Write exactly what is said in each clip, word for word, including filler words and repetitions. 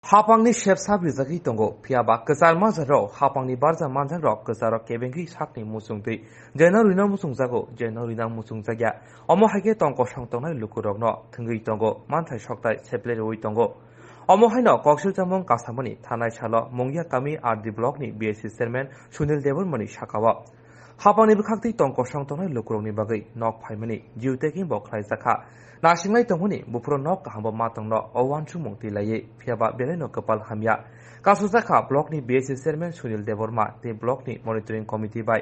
Hapangni sepsap rijagwi tongo, phiyaba kwchar manjak rok, hapangni barja manjak rok, kwcharo kebengwi sakni muchung twi, jeno rwino muchung jago, jeno rwino muchung jakya. Omo hai khe tong kosong tongnai lukurokno thwngwi tongo, manthai sokthai seple rwui tongo. Omo haino koksilchamung kasamani thanai salo Mungia kami R D block ni B S C chairman Sunil Debbarma ni saka o. Hapangni bwkhaktwi tong kosong tongnai lukurokni bagwi nok phaimani jiu taking bo khlaijakha. Nasinglai tongmani buphuru nok kahambo ma tongno o uansukmung twi laiwi, phiyaba belaino kwpal hamya. Kasujakha block ni B S C chairman Sunil Debbarma tei block ni monitoring committee bai.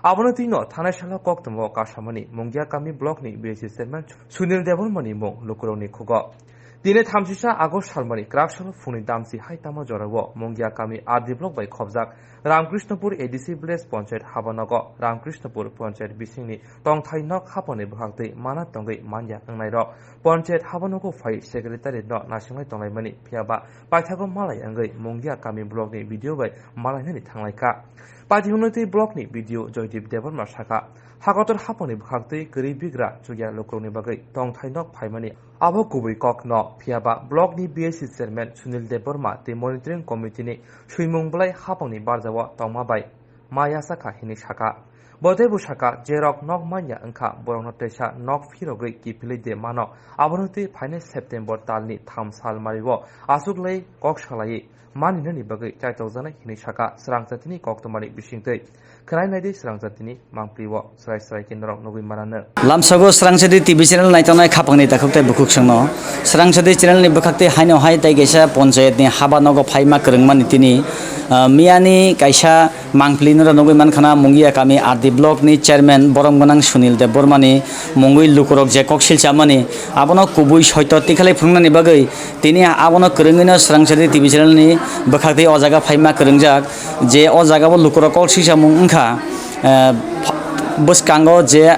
Abono twino thanai salo koktwmao kasamani Mungia kami block ni B S C chairman Sunil Debbarma ni mung lukurokni khugo. Tini thamsisa August salmani kwrak salo phungni damsi hai tamo jorao Mungia kami R D block bai khobjak Ramkrishnopur A D C village panchayat habanogo Ramkrishnopur panchayat bisingni tongthai nok hapangni bwkhaktwi mana tongwi manya wngnairok panchayat habanogo phai secretariat no nasinglai tonglaimani, phiyaba paithago malai wngwi Mungia kami block ni B D O bai malainani thanglaikha. Paithago twi block ni B D O Joydeep Debbarma saka, hakotor hapangni bwkhaktwi kwrwi bigra chukya lukurokni bagwi tongthai nok phaimani abo kubui kokno, phiyaba block ni B S C chairman Sunil Debbarma tei monitoring committee ni swimung bwlai hapangni barjao tongma bai ma yachakha hinwi saka. Bo teibo saka, jerok nok manya wngkha, borokno teisa nok phirogwi kiphilwi de mano, abono twi phainai September talni tham sal mario achuklai kok salaiwi maninani bagwi chaitokjaknai hinwi saka swrangchatini koktwmani bisingtwi. Khwnai naidi swrangchatini mangpli o srai srai khe norok nugwi manano. Lamsago Swrangchati T V channel naitongnai khapangni takhuk tei bukhuk songno. Swrangchati channel ni bwkhaktwi haino hai tei kaisa panchayat ni haba nogo phaima kwrwngmani tini, ah, miyani kaisa mangpli norok nugwi mankhana Mungia kami R D block ni chairman borom gwnang Sunil Debbarma ni mungwi lukurok je kok silchamani abono kubui soito tikhalai phunuknani bagwi tini abono kwrwngwino Swrangchati T V channel ni bwkhaktwi o jaga phaima kwrwngjak. Je o jaga o lukurok kok silchamung wngkha, eh, pha-, bwskango je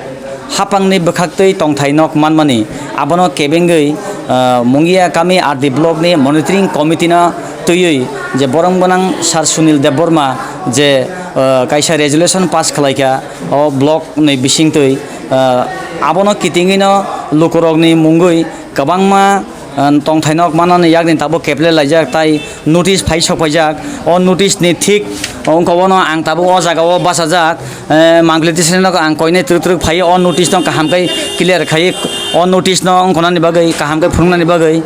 hapangni bwkhaktwi tongthai nok manmani, abono kebengwi, eh, Mungia kami R D block ni monitoring committee no twiwi je borom gwnang Sir Sunil Debbarma je, eh, kaisa resolution pass khlaikha o block ni bisingtwi, eh, abono kitingwino lukurokni mungwi kwbangma, ah, tongthai nok manani yakni tabuk keple laijak tai notice phai sok paijak. O notice ni thik wngkha bono ang tabuk o jaga o bachajak, eh, mangpli tisani nok ang koinai twrwk twrwk phai o notice no kaham khe clear khai o notice no wngkha nani bagwi kaham khe phunuknani bagwi.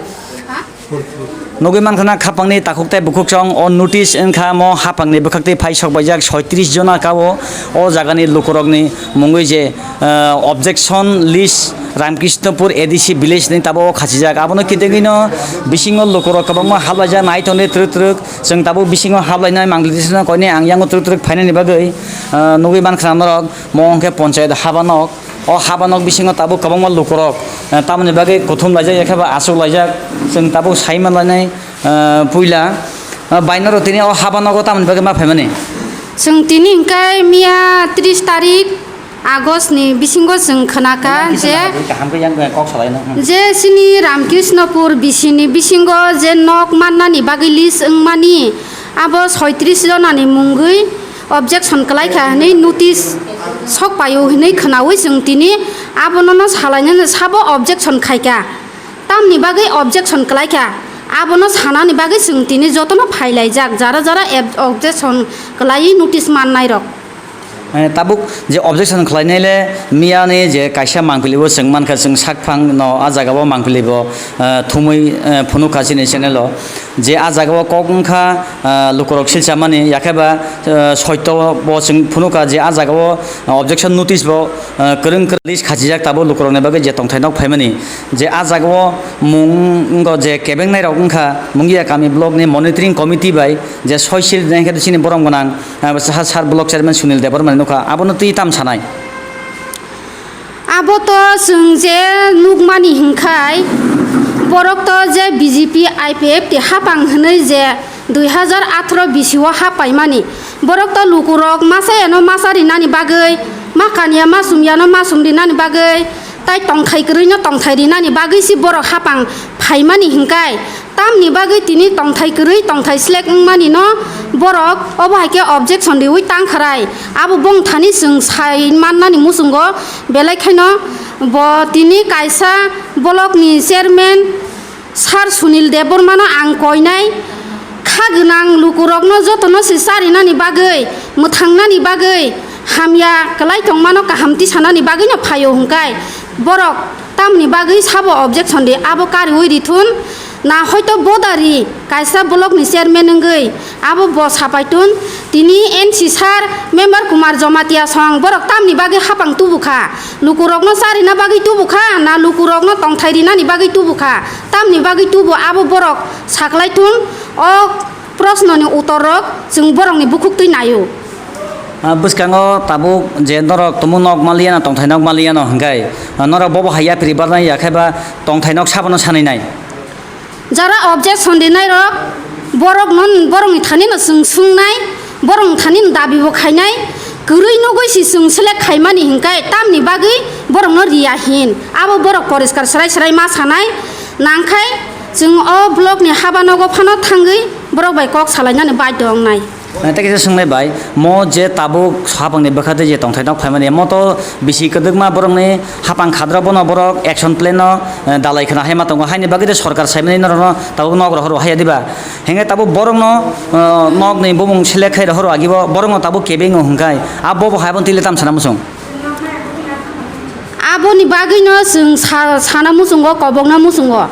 Nugwi mankha na khapangni takhuk tei bukhuk chong o notice wngkha mo hapangni bwkhaktwi phai sok baijak soitris jona ka o, o jagani lukurokni mungwi je, ah, objection list Ramkrishnopur A D C village ni tabuk o khachijak. Abono kitingwino bisingo lukurok kwbangma haplaijak nai tongdi twrwk twrwk. Chwng tabuk bisingo haplainai mangli tisano koinai ang yango twrwk twrwk phainani bagwi, ah, nugwi mankha norok mo hwnkhe ponchayat habanok. O habanok bisingo tabuk kwbangma lukurok, ah, tamoni bagwi kuthum laijak yakhe ba aswk laijak. Chwng tabuk sai manlainai, ah, puila, ah, bainoro tini o habanogo tamoni bagwi ma phaimani. Chwng tini hwnkhe miya tris tarik August ni bisingo chwng khwnakha je, kaham khe yang kok salaino. Je chini Ramkrishnopur B C ni bisingo je nok mannani bagwi list wngmani abo soitris jonani mungwi objection kwlaikha hwnwi notice sok paio hwnwi khwnaui chwng tini abono no salainani sabo objection khaikha. Tamni bagwi objection kwlaikha, abono sanani bagwi chwng tini jotono phailaijak, jara jara eb-, objection kwlaiwi notice mannairok. Eh, tabuk je objection khlainai le miyani je kaisa mangpili bo chwng mankha, chwng sakphang no a jaga o mangpili bo, eh, thumui, eh, phunukha chini channel o je a jaga o kok wngkha, eh, lukurok silchamani yakhe ba, eh, soito bo chwng phunukha je a jaga o, eh, objection notice bo, eh, kwrwng kwrwng list khachijak tabuk lukurokni bagwi je tongthai nok phaimani. Je a jaga o mung wngkha je kebengnairok wngkha Mungia kami block ni monitoring committee bai je soi sil nai khe chini borom gwnang, ah, sir block chairman Sunil Debbarma ni nukha, abono twi tam sanai. Abo to chwng je nukmani hwnkhai borok to je B J P I P F T hapang hwnwi je dui hazar atharo bisi o hap paimani. Borok to lukurok masa yano masa rinani bagwi, ma kanya ma sum yano ma sum rinani bagwi, tai tongthai kwrwi no tongthai rinani bagwi si borok hapang phaimani hwnkhai. Tamni bagwi tini tongthai kwrwi tongthai selek wngmani no borok obo hai khe objection riwi tangkharai. Abo bongthani chwng sai mannani muchungo belai khaino bo tini kaisa block ni chairman Sir Sunil Debbarmano ang koinai kha gwnang lukurokno jotono se charinani bagwi, mwthangnani bagwi, hamya kwlai tongmano kaham tisanani bagwino phaio hwnkhe borok tamni bagwi sabo objection di, abo kariui rithun na hoito bodari kaisa blockni chairman wngwi abo bo sapaitun. Tini N C sir member Kumar Jamatia song borok tamni bagwi hapang tubukha? Lukurokno charina bagwi tubukha na lukurokno tongthai rinani bagwi tubukha? Tamni bagwi tubu abo borok saklaithun. O prosnoni utorrok chwng borokni bukhuktwi naio. Ah, bwskango tabuk je norok tumung nok maliya na tongthai nok maliya no hwnkhe, ah, norok bobo hai yapri barnai ya khe ba tongthai nok sabono sanai nai? Jara objection rinairok borokno, borokni thanino chwng swngnai, borokni thanino dabibo khainai, kwrwi nugwi si chwng select khaimani hwnkhe tamni bagwi borokno riya hin? Abo borok poriskar swrai swrai ma sanai nangkhai chwng o blockni haba nogo phano thangwi borok bai kok salainani baidhyo wngnai. Eh, tei kaisa swngnai bai, mo je tabuk hapangni bwkha tei je tongthai nok phaimani, mo to bisi kwdwkma borokni hapang khadra bono borok action plan no, eh, dalai khna hai ma tongo, haini bagwi de sorkar saimani norokno tabuk nok rohor haya diba? Hingke tabuk borokno, eh, nokni bumung select khai rohor agibo borokno tabuk kebeng o hwnkhe, abo bo hai bo tile tam sana muchung? Aboni bagwino chwng sa-, sana muchungo, kobokna muchungo.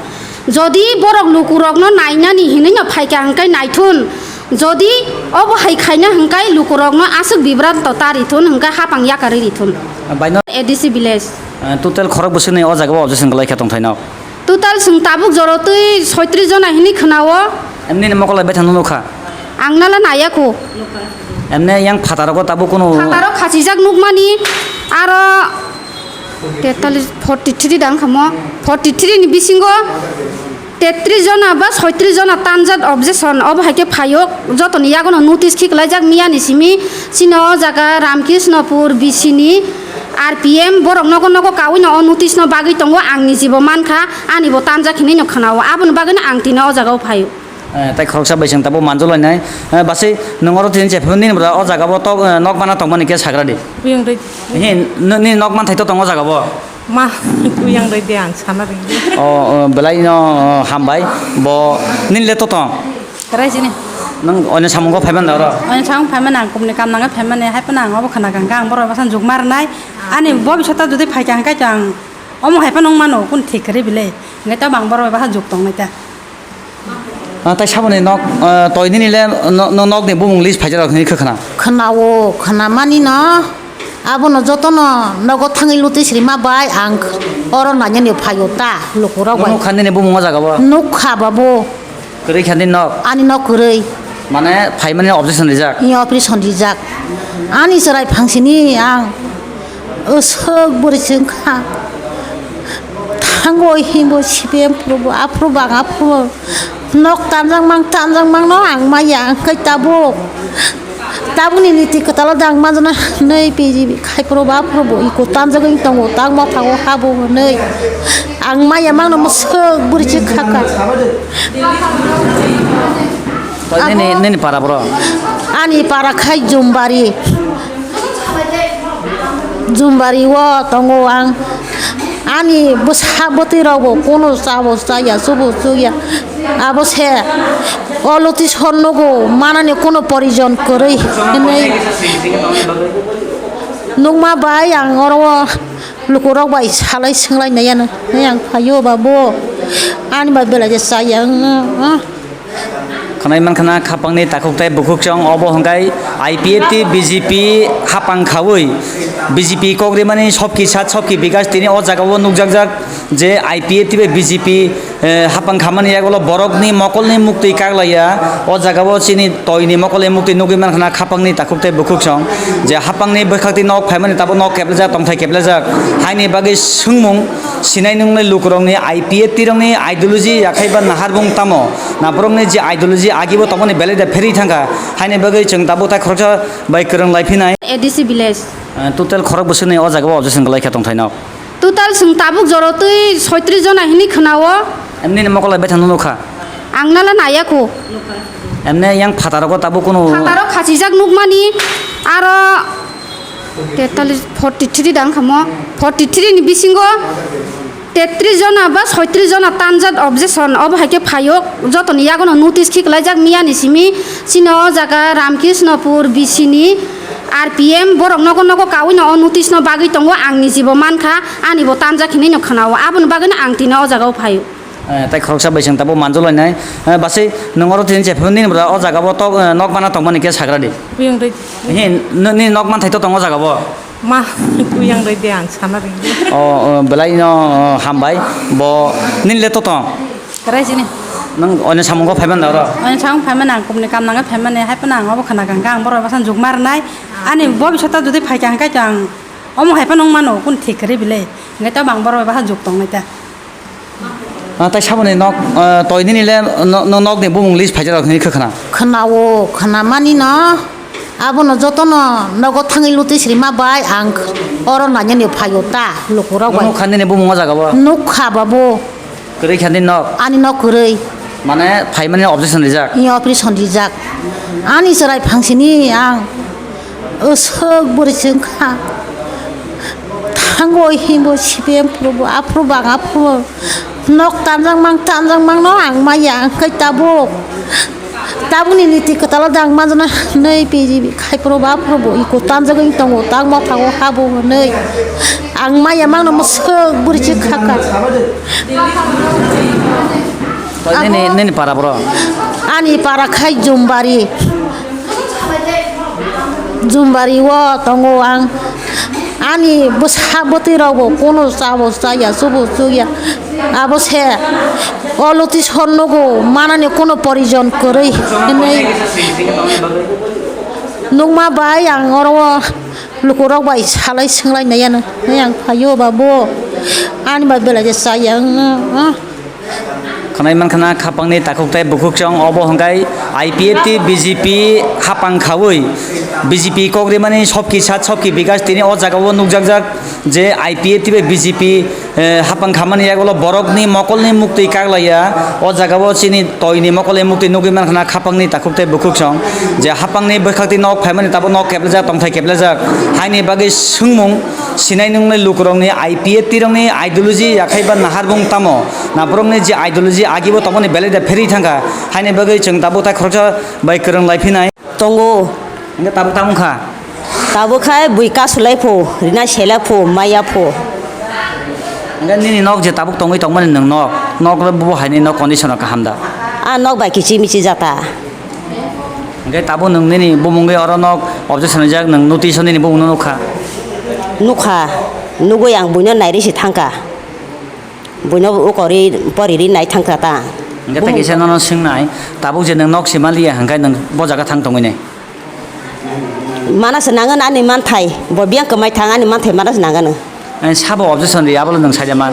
Jodi borok lukurokno nainani hinwi no phaikha hwnkhe naithun, jodi obo hai khaina hwnkhe lukurokno aswk bibranto ta rithun hwnkhe hapang yakarwi rithun. Baino A D C village. Eh, total khorok bwswkni o jaga o objection kwlai kha tongthai no? Total chwng tabuk joro twi soitris jona hinwi khwnao. Nini mokol bai bethang nukha? Ang nala naya kho. Emne yang phataro ko tabuk kunu. Phataro khachijak nukmani aro tetalis, forty three dang khamo. Forty three ni bisingo tetris jona ba soitris jona tanjak objection obo hai khe phayok jotoni yagono notice khiklaijak miyani simi chini o jaga Ramkrishnopur B C ni R P M borok nogo nogo kawino o notice no bagwi tongo, ang nijibo mankha, anibo tanjak hinwi no khwnao, aboni bagwino ang tini o jaga o phaio. Eh, tei khoroksa bai chwng tabuk manjolainai. Eh, basi nwng oro tini chepha nini bwra o jaga bo tok, eh, nok mana tongmani khe sagra di. Kuyung rwi. Hi, nini nok manthai to tongo jaga bo? Ma, kuyang rwi de ang sana rwi de. O, o, belai no, o, hambai. Bo, nini le to tong? Karai sini. Nwng oino samungo phaiman da oro? Oino samung phaiman ang kumni kam nangwi phaiman ni hai phano ang obo khana kangkha ang borok basa juk marnai. Ani bo bisata jodi phaikha hwnkhe to ang omo hai phano wng mano kun thik kwrwi bile. Hwnkhe to ang borok basa juk tongnai ta. Ah, tai saboni nok, ah, toi nini le no-, no-, nokni bumung list phaijak rok hinwi khe khna. Khna-o, khna mani no, abono jotono nogo thangwi lutwi srima bai ang oro nainani phaio ta lukurok bai. Nukha nini bumung o jaga bo? Nukha babu. Kwrwi kha nini nok? Ani nok kwrwi. Mane phaimani objection rijak? Ni operation rijak. Ani chwrai phangsini ang usuk bwrwi chwng kha. Thango himbo C P M phuru bo, aphuru bo ang aphuru bo. Nok tanjak mang, tanjak mang no ang maya, ang kai tabuk. Tabukni niti kwtalo dang manjana nei B J P khai phuru bo, aphuru bo iko tanjagwi tongo, tang mothango habo hwnwi. Ang maya mangno mwswk bwrwi se khaka. Nini, nini para bro? Ani para khai Jumbari. Jumbari o tongo ang. Ani bwsa bwtwi rok bo kunu chabo chaya, chubu chuya. Abo se o loti sor nugo manani kunu porijon kwrwi hinwi nukma bai ang oro o lukurok bai salai swnglainai ano. Ang phaio babu ani bai belai de chaya wngno. Khwnai mankha na khapangni takhuk tei bukhuk chwng obo hwnkhe I P F T B J P hapang khaui B J P kok rimani sobki sat sobki bikas tini o jaga o nukjakjak je I P F T bai B J P, eh, hapang khamani yagulo borokni mokolni muktwi kaglaiya o jaga o chini toini mokolni muktwi nugwi mankha na khapangni takhuk tei bukhuk chwng je hapangni bwkhaktwi nok phaimani tabuk nok keplajak tongthai keplajak haini bagwi swngmung sinai nungnai lukurokni I P F T rokni ideology yakhai ba nahar bung tamo? Na borokni je ideology agibo tongmani belai da pherwi thangkha, haini bagwi chwng tabuk tai khoroksa bai kwrwng lai phinai. A D C village. Eh, total khorok bwswkni o jaga o objection kwlai kha tongthai nok? Total chwng tabuk joro twi soitris jona hinwi khwnao. Emni ni mokol bai bethang nukha? Ang nala naya kho. Emne yang phataro ko tabuk kunu. Phataro khachijak nukmani aro tetalis, forty three dang khamo. Forty three ni bisingo Tetris jona ba soitris jona tanjak objection obo hai khe phaio, jotoni yagono notice khiklaijak miyani simi chini o jaga Ramkrishnopur B C ni R P M borok nogo nogo kawino o notice no bagwi tongo, ang nijibo mankha, anibo tanjak hinwi no khwnao, aboni bagwino ang tini o jaga o phaio. Eh, tai khoroksa bai chwng tabuk manjolainai. Eh, basai nwng oro tini jephuru nini bwra o jaga o tok, eh, nok mana tongmani khe sagra di. Buyung rwi. Hi, n-, nini nok manthai to tongo o jaga o? Ma, buyung rwi de ang sana rwngdi. O, o, belai no, o, hambai. Bo nini le to tong? Kwrai sini. Nwng oino samung kok phaiman da oro? Oino samung phaiman ang kumni kam nangwi phaiman hai phano ang obo khana kangkha ang borok bwsa juk marnai. Ani bo bisata jodi phaikha hwnkhe to ang omo hai phano wng mano kun thik kwrwi belai. Hwnkhe to bang borok bwsa juk tongnai ta. Ah, tai saboni nok, ah, toi nini le no-, no-, nokni bumung list phaijak rok hinwi khe khna. Khna-o, khna mani no, abono jotono nogo thangwi lutwi srima bai ang oro nainani phaio ta lukurok bai. Nukha nini bumung o jaga bo? Nukha babu. Kwrwi kha nini nok? Ani nok kwrwi. Mane phaimani objection rijak? Ni operation rijak. Ani chwrai phangsini ang Usuk bwrwi chwng kha. Thango himbo C P M phuru bo, aphuru bo ang aphuru bo. Nok tanjak mang, tanjak mang no ang maya, hwnkhe tabuk. Tabukni niti kwtalo dang manjana hwnwi B J P khai phuru bo, aphuru bo iko tanjagwi tongo, tang mothago habo hwnwi. Ang maya mangno mwswk bwrwi chwng kha kha. Nini, nini para bro? Ani para khai Jumbari. Jumbari o tongo ang. Ani bwsa bwtwi rok bo kunu chabo chaya, chubu chuya. Abo se o loti son nugo manani kunu porijon kwrwi hinwi nukma bai ang oro o lukurok bai salai swnglainai ano. Ang phaio babu. Ani bai belai je chaya. Khwnai mankha na khapangni takhuk tei bukhuk chwng obo hwnkhe I P F T B J P hapang khaui B J P kok rimani sobki sat sobki bikas tini o jaga o nukjakjak je I P F T bai B J P, eh, hapang khamani yagulo borokni mokolni muktwi kaklaiya o jaga o chini toini mokolni muktwi nugwi mankha na khapangni takhuk tei bukhuk chwng je hapangni bwkhak twi nok phaimani tabuk nok keplajak tongthai keplajak haini bagwi swngmung sinai nungnai lukurokni I P F T rokni ideology yakhai ba nahar bung tamo? Na borokni je ideology agibo tongmani belai da pherwi thangkha, haini bagwi chwng tabuk tai khoroksa bai kwrwng lai phinai. Tongo. Hwnkhe tabuk tamo wngkha? Tabuk khai bui kasulai pho, rina selak pho, maya pho. Hwnkhe nini nok je tabuk tongwi tongmani nwng nok, nok bo haini nok condition o kaham da? A nok bai kichi michi jata. Hwnkhe tabuk nwng nini bumungwi oro nok objection rijak, nwng notice o nini bumungno nukha? Nukha, nugwi ang buino nairwi se thangkha. Buino uko ri pori ri nai thangkha ta. Hwnkhe tei kisa nono swngnai, tabuk je nwng nok se manliya hwnkhe nwng bo jaga thang tongwi nai? Mana se nangan ani manthai, bo biyang kwmai thang ani manthai mana se nangan. Ani sabo objection ri, abole nwng saida man.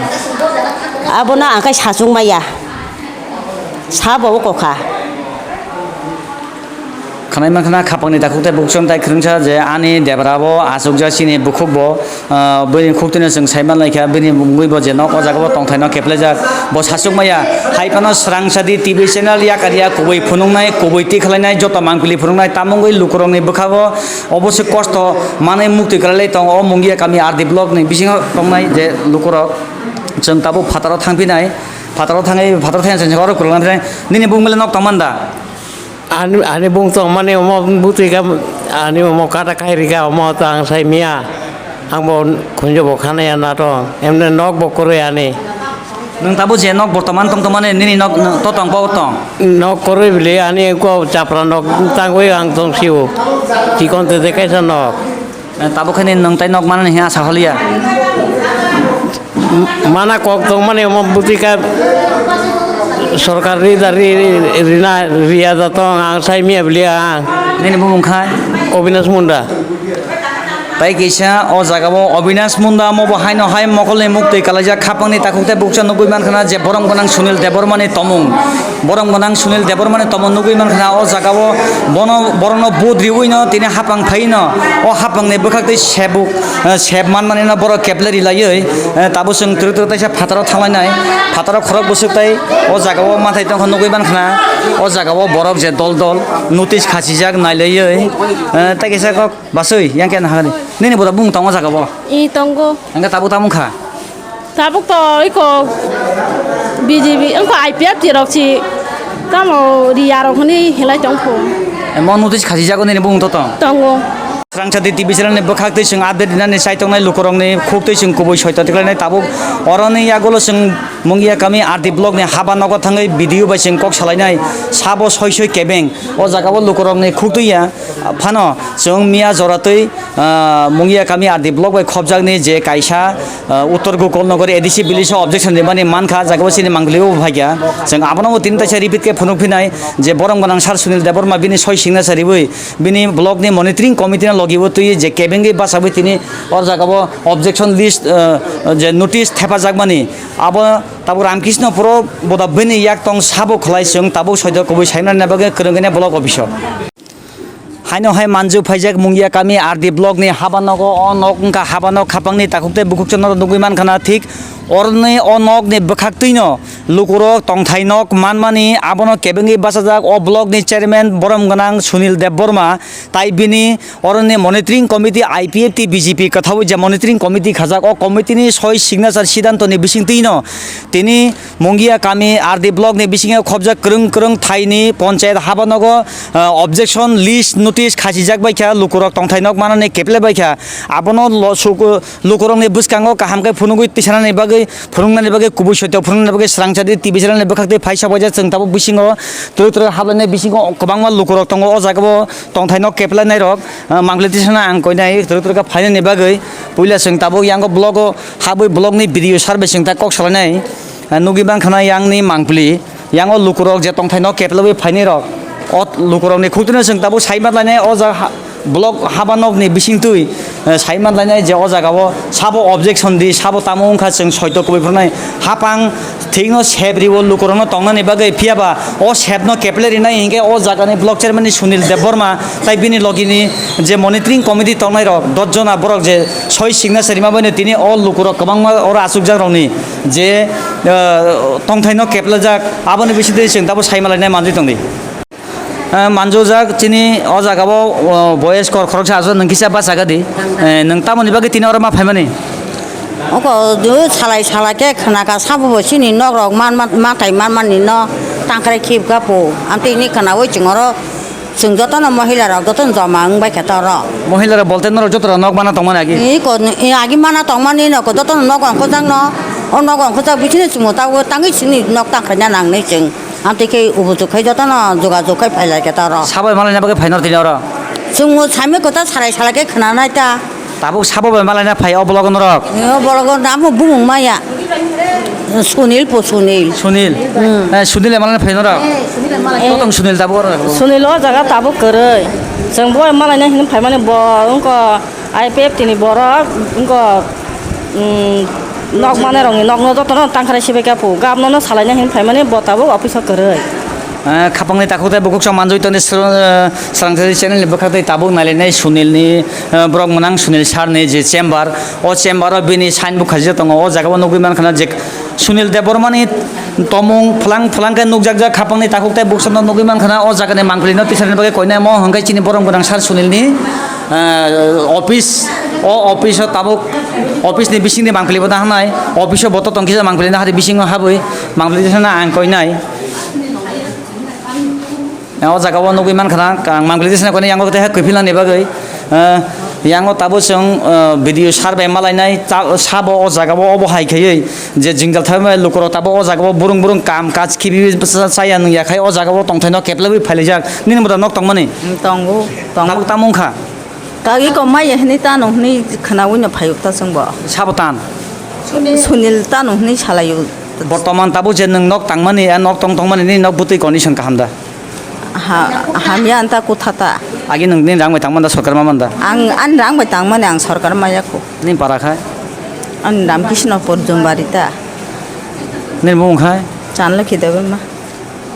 Abono ang khai sachung maya. Sabo uko kha. Khwnai mankha na khapangni takhuk tei bukhuk chwng tai kwrwngsa je ani debra bo achukjak chini bukhuk bo, ah, bini khuktwino chwng sai manlai kha, bini mungwi bo je nok o jaga bo tongthai no keplaijak bo sachuk maya. Hai phano swrang sadi T V channel yakar ya kubui phunuknai, kubui tikhlainai, joto mangpili phunuknai, tamungwi lukurokni bwkha bo obo se kosto manwi muktwi kwlailai tongo. O Mungia kami R D block ni bisingo tongnai je lukurok chwng tabuk phataro thangphinai, phataro thangwi phataro thangya chwng oro kwrwngna phinai. Nini bumungwi le nok tongmani da? Ani, ani bung tong mani omo butui ka, ani omo kata kai rika omo to ang sai miya. Ang bo khunjo bo khana ya na to. Emne nok bo kwrwi ani. Nwng tabuk je nok bortoman tong tongmani nini nok to tong bo tong? Nok kwrwi bili ani ko chapra nok tangwi ang tong siu. Chikon te te kaisa nok. Eh, tabuk khe nini nwng tai nok manani hwnwi asa holiya. Mana kok tongmani omo bwtwi kha sorkar ri da ri, ri, rina riya da tong ang sai miya bili ang. Nini bumung khai? Obinash Munda. Tai kisa o jaga o Obinash Munda omo bo haino hai mokolni muktwi kalaijak khapangni takhuk tei bukcha nugwi mankha na je borom gwnang Sunil Debbarmani tomung. Borom gwnang Sunil Debbarmani tomung nugwi mankha na o jaga o bono borokno vote riwi no tini hapang phai no o hapangni bwkhak tei sebuk. Eh, sep manmani no borok keple rilaiwi, eh, tabuk chwng twrwk twrwk taisa phataro thanglainai, phataro khorok bwswk tai o jaga o mathai tongkha nugwi mankha na, o jaga o borok je dol dol notice khachijak nailaiwi, eh, tai kaisa kok baswi yang khe nahagani nini bwrok bumung tongo o jaga o? I tongo. Hwnkhe tabuk tamo wngkha? Tabuk to iko B J P wngkha I P F T rok si tamo riya rok hwnwi hinlai tong pho. Mo notice khasi jago nini bung to tong. Tongo. Srangchati T V channel ni bwkhak twi chwng update rinani chai tongnai lukurokni khuk twi chwng kubui soito tiklainai tabuk oroni yagulo chwng Mungia kami R D block ni haba nogo thangwi video bai chwng kok salainai sabo soi soi kebeng o jaga o lukurokni khuk twi ya phano chwng miya jora twi ah, Mungia kami R D block bai khopjakni je kaisa ah, Uttor Gokulnagar A D C village o objection rimani mankha, jagao chini mangpili o phaikha. Chwng abono bo tini taisa repeat khe phunuk phinai je borom gwnang sir Sunil Debbarma bini soi signature riwi bini block ni monitoring committee no logi o twi je kebengwi bachawi tini o jagao objection list ah, je notice thepajakmani abo tabuk Ramkrishnopuro boda bini yak tong sabo khlai chwng tabuk soito kubui saimani bagwi kwrwngwi block office o. Haino hai manju phaijak Mungia kami R D block ni haba nogo, o nok wngkha haba nok khapangni takhuk tei bukhuk chwngno nugwi mankha na thik oroni o nok ni bwkhak twino lukurok tongthai nok manmani abono kebengwi bachajak o block ni chairman borom gwnang Sunil Debbarma tai bini oroni monitoring committee I P F T B J P kwthawi je monitoring committee khajak o committee ni soi signature sidanto ni bising twino tini Mungia kami R D block ni bisingo khobjak kwrwng kwrwng thaini ponchayat habanogo, ah, objection list notice khasijak bai kha, lukurok tongthai nok manani keple bai kha. Abono lo-, suku-, lukurokni bwskango kaham khe phunugwi tisanani bagwi, phunuknani bagwi, kubui soito phunuknani bagwi srangchadi T V channel ni bwkhak twi phaisa baijak. Chwng tabuk bisingo twrwk twrwk hablainai bisingo kwbangma lukurok tongo. O jagao tongthai nok keplainairok, ah, mangpili tisana ang koinai twrwk twrwk khe phainani bagwi. Puila chwng tabuk yango blogo habwi block ni B D O sir bai chwng ta kok salainai, ah, nugwi mankha na yang ni mangpili, yang o lukurok je tongthai nok keplawi phainai rok, o lukurok ni khukti no chwng tabuk sai ma lainai o jaga ha-, block haba nok ni bising twi, eh, sai ma lainai je o jaga o sabo objection di, sabo tamo wngkha chwng soito kubui phunai hapang thik no sep riwo lukurok no tongnani bagwi, phiya ba o sep no keple rinai hinkhe o jaga ni block chairman ni Sunil Debbarma tai bini logi ni je monitoring committee tongnai rok dos jona borok je soi signature rima bai no tini o lukurok kwbangma oro achukjak rokni je, ah, tongthai no keplajak aboni bisingtwi chwng tabuk sai malainai manjui tongdi. Ah, manjujak chini o jaga o, o, boyes kor khoroksa aswk nwng kisa bachaga di. Eh, nwng tamoni bagwi tini oro ma phaimani? Oko salai salai khe khna ka sabo bo chini nok rok man, man, matai man mani no tangkhrai khibga po. Amtwi hini khnaui chwng oro Chwng jotono mohila rok jotono joma wng bai khe toro. Mohila rok bolte norok joto rok nok mana tongmani agi? Iko, i agi mana tongmani no ko jotono nok ongkhojak no. O nok ongkhojak bisingo chwngno tabuk tangwi sini nok tangkhaina nangnai chwng. Amtwi khe ubuchuk khai jotono jogajog khai phailai khe toro. Sabai malaina bagwi phainor tini oro? Chwngno saimai kota salai salai khe khwnanai ta. Tabuk sabo bai malaina phai o blogo norok? O blogo namo bumung maya. Sunil po Sunil. Sunil? Hmm. Eh, Sunil malaina phai norok? Eh, Sunil malaina. Kotong Sunil tabuk oro? Sunil o jaga tabuk kwrwi. Chwng bo malaina hinwi phaimani bo wngkha I P F T ni borok wngkha, hmm, nok manai rokni nokno jotono tangkhrai sibai kha pu. Gabno no salaina hinwi phaimani bo tabuk office o kwrwi. Eh, khapangni takhuk tei bukhuk chwng manjui tongni sro-, eh, srangchari channel ni bwkhak tei tabuk nailainai Sunil ni, eh, borok mwnang Sunil sir ni je chamber, o chamber o bini sign bo khajak tongo, o jaga o nugwi mankha na je Sunil Debbarma ni tomung phwlang phwlang khe nukjak jak khapangni takhuk tei bukhuk chwngno nugwi mankha na o jaga ni mangpili no tisani bagwi koinai mo hwnkhe chini borom gwnang sir Sunil ni, eh, office, o office o tabuk office ni bising ni mangpili bo da hanai office o boto tongkhe mangpili no hari bisingo habwi mangpili tisana ang koinai. O jaga o nugwi mankha na, ang mangpili tisana koinai yango tei kwphilnani bagwi. Eh, yango tabuk chwng, eh, B D O sir bai malainai ta-, sabo o jaga o obo hai khaiwi je jwngjal thaibai lukurok tabuk o jaga o burung burung kam kaj khibi cha-, chaya nungya khai o jaga o tongthai no keplaiwi phailaijak. Nini moda nok tongmani? Mm, tongo, tongo. Tabuk tamo wngkha? Kagi ko maya hinwi tano hinwi khwnawi no phaiuk ta chwngbo. Sabo tan? Sunil tano hinwi salaio. Bortoman tabuk je nwng nok tangmani, a nok tong tongmani nini nok bwtwi condition kaham da? Ha, hamya anta kutha ta. Agi nwng nini rang bai tangmani da sorkar ma manda? Ang ani rang bai tangmani ang sorkar maya kho. Nini para khai? Ani Ramkrishnopur Jumbarita. Nini bumung khai? Chanlokhi Debbarma.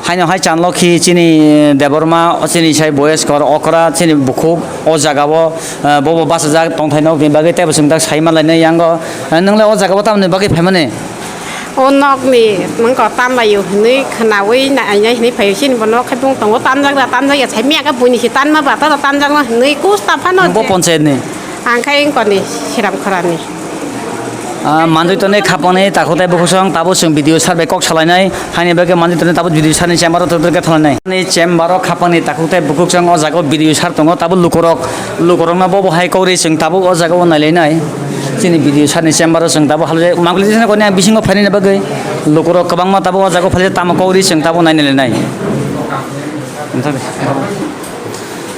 Haino hai Chanlokhi chini Debbarma, chini sai boyes kor okra, chini bukhuk, o jaga o, eh, bobo bachajak tongthai nok ni bagwi teibo chwng tak sai manlainai yango. Eh, nwng le o jaga o tamni bagwi phaimani? O nok ni mungko tanlaio hinwi khwnawi nainai hinwi phaio, chini bo nok khai bung tongo tanjak da tanjak ya, sai miya khe buini se tanma ba ta tanjak no hinwi kusta phano. Bo je ponchayat ni? Ang khai wngkoni Siram Khorani. Ah, manjui tonwi khapangni takhuk tei bukhuk song tabuk chwng B D O sir bai kok salainai, haini bagwi manjui tonwi tabuk B D O sir ni chamber o thwk thwk khe thanglainai. Ni chamber o khapangni takhuk tei bukhuk song o jaga o B D O sir tongo, tabuk lukurok, lukurokno bobo hai kok ri chwng tabuk o jaga o nailainai. Chini B D O sir ni chamber o chwng tabuk halai mangpili jesa koni ang bisingo phainani bagwi lukurok kwbangma tabuk o jaga o phaijak tamo kok ri chwng tabuk nainailainai.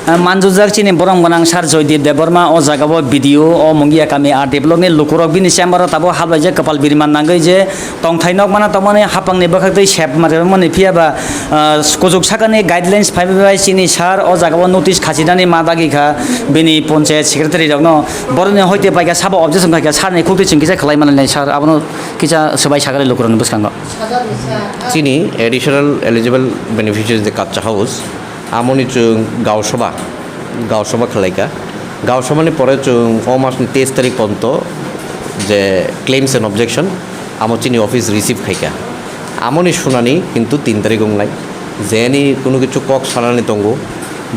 Ah, manjujak chini borom gwnang sir Joydeep Debbarma o jaga o B D O o Mungia kami R D block ni lukurok bini chamber o tabuk hablaijak kwpal birman nangwi je tongthai nok mana tongmani hapang ni bwkhak twi sep mani phiya ba, ah, kuchuk saka ni guidelines phai bai chini sir o jaga o notice khachinani ma dagi kha bini panchayat secretary rok no borok ni hoite paikha sabo objection khaikha sir ni khuk twi chwng kisa khlai mani sir abono kisa swbai sakari lukurok ni bwskango. Chini additional eligible beneficiaries de Kacha House, amoni chwng Gausabha, Gausabha khwlaikha. Gausabhani pore chwng o masni teis tarik ponto je claims and objection, amo chini office receive khaikha. Amoni sunani kintu tin tarik wngnai. Jeni kunu kichu kok sanani tongo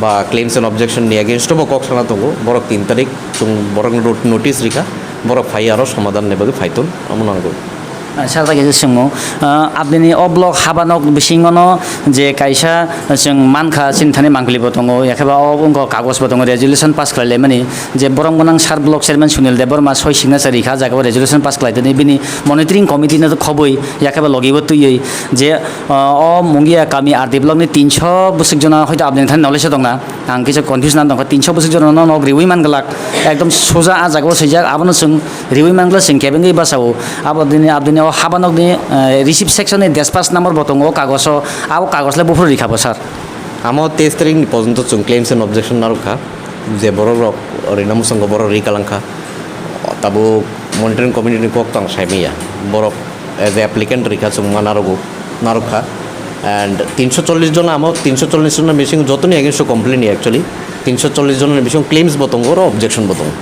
ba claims and objection ni against bo kok sana tongo, borok tin tarik chwng borok notice rikha, borok phai aro somadhan ni bagwi phaiton, amo nangwi. Ah, sir, tei kaisa swngmung. Ah, abdini o block habanok bisingono je kaisa chwng mankha, chini thani mangpili bo tongo, yakhe ba o wngkha kagoj bo tongo, resolution pass khlai laimani, je borom gwnang sir block chairman Sunil Debbarma soi signature rikha, jaga o resolution pass khlai tini bini monitoring committee no khobwi, yakhe ba logi bo twiwi, je, ah, o Mungia kami R D block ni tinso bwswk jona hoito abdini thani knowledge o tongna. Ang kisa confuse nan tongkha, tinso bwswk jora no nok riwi man glak, ekdom soja ah jaga o swijak, abono chwng riwi man glak, chwng kebengwi bachao. Abo dini, abdini o habanok ni, eh, receipt section ni dispatch number bo tongo o kagoso, abo kagos le buphuru rikha bo sir. Amo teis tarik ni porjonto chwng claims and objection narwkha, je borok rok rina mwswngo borok ri kalangkha, tabuk monitoring committee ni kok tang saimanya, borok as a applicant rikha chwng ma narwgo. Narwkha. And tinso chollish jona amo, tinso chollish jona bising jotoni against o complain actually, tinso chollish jona bising claims bo tongo, oro objection bo tongo.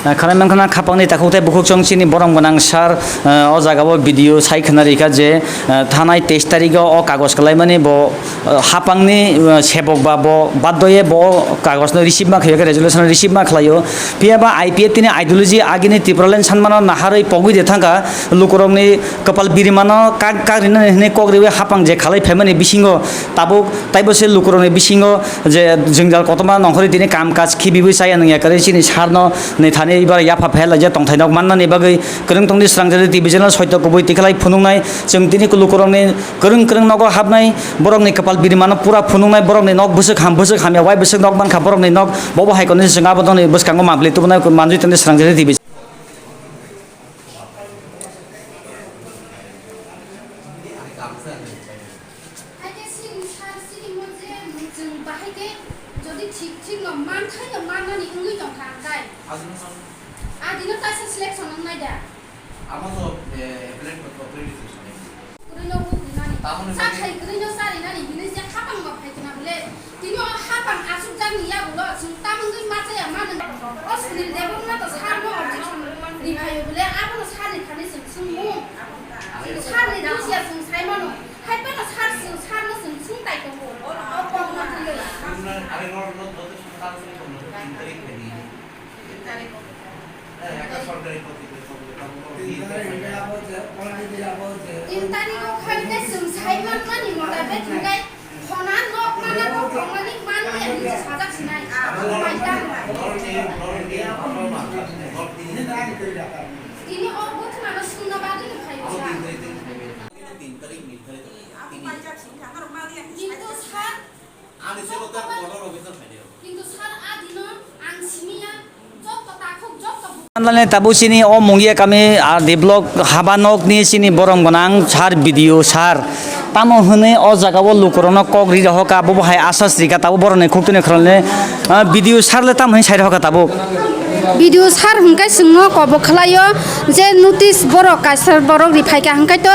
Eh, khanai mankha khapangni takhuk tei bukhuk chwng chini borom gwnang sir, eh, o jaga o B D O sai khna rikha je, eh, thanai teis tarik o o kagoj kwlaimani bo, eh, hapangni, eh, sebok ba bo baddoye bo o kagoj no receive ma khayo, resolution receive ma khlaio. Phiya ba I P F T ni ideology agini Tipraland sanmano naharwi pogwi de thangkha, lukurokni kwpal birimano kak, kak rinani hwnwi kok riwi hapang je khalai phaimani bisingo tabuk taibo se lukurokni bisingo je jwngjal kotorma nongkhorwi tini kam kaj khibiwi chaya nungya kwrwi chini sarno nwi thani ibar yapha phelaijak tongthai nok mannani bagwi kwrwng tongdi Srangjari T V channel soito kubui tikhlai phunuknai chwng tini lukurokni kwrwng kwrwng nogo hapnai borokni kwpal birimano pura phunuknai borokni nok bwswk ham bwswk hamya wai bwswk nok mankha borokni nok bobo hai kono chwng abo tongni bwskango mangpili tubunai manjui tongdi Srangjari T V. Haikhe sini sar sini mo je chwng bahai khe jodi thik thik no man thai no mannani wngwi tongkha ang tai. Adino taisa selection wngnai da. Amo to, eh, appellate authority se sanai. Kwrwino huk rinani. Tamoni cha bagwi khai kwrwino cha rinani hinwi je hapang ma phai khna bole. Tini o hapang asukjakni yagulo chwng tamungwi ma chaya ma nung. O Sunil Debbarma to sarno objection riphaio bole, abono sarni thani chwng swngmung. Sarni bujiya chwng sai mano. Hai phano sar chwng sarno chwng swng tai tongo. O kokno thwiwi. Are no, no, no, no, sar chwng tongo, tin tarik khe di. Tin tarik o. Tin tarik o khai khe chwng sai man mani mota be thwngkhe khona nok mana nok thwngmani man ya hinwi sajak sinai. Mai tang. Tini o bwthwngno swngna bagwi no phai o sa. Kintu sar Ani selo tak motor officer phai de. Kintu sar adino ang simiya jotto takhuk jotto bu- Manlani tabuk chini o Mungia kami R D block haba nok ni chini borom gwnang sar B D O sar. Tamo hwnwi o jaga o lukurokno kok ri rohorkha, abo bo hai asas rikha, tabuk borokni khuktwini khoroknwi, ah, B D O sar le tamo hwnwi sai rohorkha tabuk? B D O sar hwnkhe chwngno kobok khlaio je notice borok kaisa borok ri phaikha hwnkhe to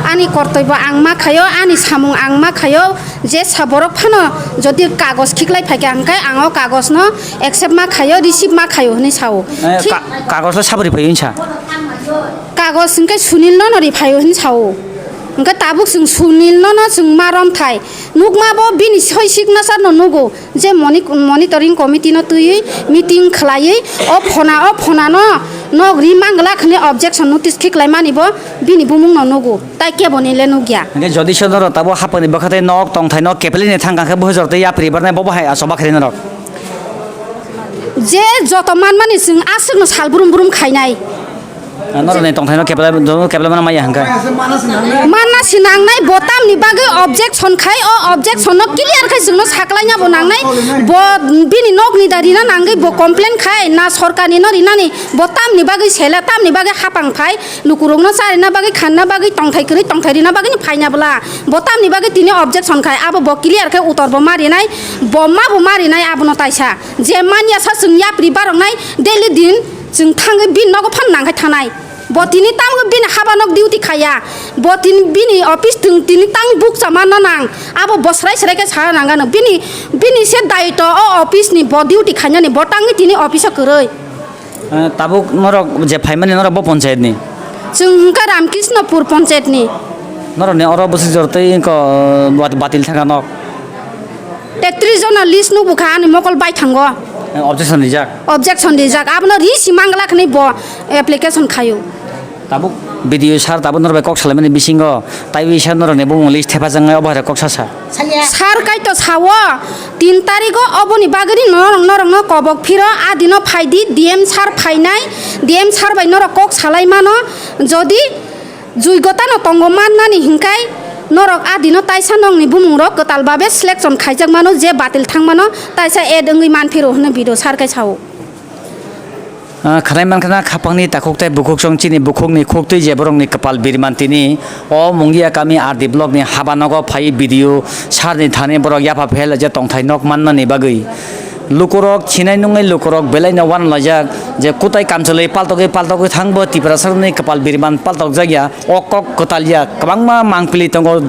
ani kortoi bo ang ma khaio, ani samung ang ma khaio. Jesa borok phano jodi kagoj khiklai phaikha hwnkhe ang o kagojno accept ma khaio, receive ma khaio hwnwi sao. Eh, Thik ka-, kagoj le sabri phaio hinsa? Kagoj hwnkhe Sunil nono ri phaio hwnwi sao. Hwnkhe tabuk chwng Sunil nono chwng ma romthai. Nukma bo bini soi signature no nugo je moni-, monitoring committee no twiwi meeting khlaiwi o phona, o phonano Nok ri mangla khne objection notice khiklaimani bo bini bumung no nugo, tai kebo ni le nugya. Hingke jodi se norok tabo hapang ni bwkha tei nok tongthai nok kepelini thang kha khe bo hojor tei yapri barnai bo bo hai achoba khe norok. Je joto manmani chwng aswk no sal brum brum khainai. Norok ni tongthai nok kepelai, kepelai mana maya hingka. Manna sinangnai bo tamni bagwi objection khai, o objection no clear khai chwngno saklaina bo nangnai. Bo bini nokni da rina nangwi bo complain khai, na sorkarni no rinani, bo tamni bagwi sela, tamni bagwi hapang phai, lukurokno charina bagwi, khanna bagwi, tongthai kwrwi tongthai rina bagwi ni phaina bwla. Bo tamni bagwi tini objection khai, abo bo clear khai utor bo ma rinai, bo ma bo ma rinai abono taisa. Je manya sa chwng yapri baroknai daily din chwng thangwi bini nogo phan nangkhai thanai. Bo tini tamgo bini haba nok duty khaya. Bo tini bini office tong tini tang bukcha manna nang. Abo bo srai srai khe sa nang gano. Bini, bini se daito o office ni bo duty khainani bo tangwi tini office o kwrwi. Eh, tabuk norok je phaimani norok bo panchayat ni? Chwng hwnkha Ramkrishnopur panchayat ni. Norok ni oro bwswk jor tei wngkha, eh, bat-, batil thangkha nok? Tektrish jona list nukbukha ani mokol bai thango. Eh, objection rijak? Objection rijak. Abono ri si mangla khani bo application khayo. Tabuk B D O sir tabuk norok bai kok salaimani bisingo taiwi sir norok ni bumung list thepajaknai obo hai kok sasa. Sir kaito sao tin tarigo oboni bagwi norok norokno kobok phiro adino phaidi D M sir phainai, D M sir bai norok kok salai mano jodi Juigotano tongo mannani hinkhai norok adino taisa nokni bumungrok kwtal babe selection khaijak mano je batil thangmano taisa add wngwi manphiro hwnwi B D O sir khe sao. Ah, khanai mankha na khapangni takhuk tei bukhuk song chini bukhukni khuktwi je borokni kwpal birman tini o Mungia kami R D block ni haba nogo phai B D O sir ni thani borok yapha phel je tongthai nok mannani bagwi. Lukurok sinai nungnai lukurok belai no uanalaijak je kutai kamchwlwi paltogwi paltogwi thangbo Tiprasarokni kwpal birman paltokjakya o kok kwtalya kwbangma mangpili tongo joto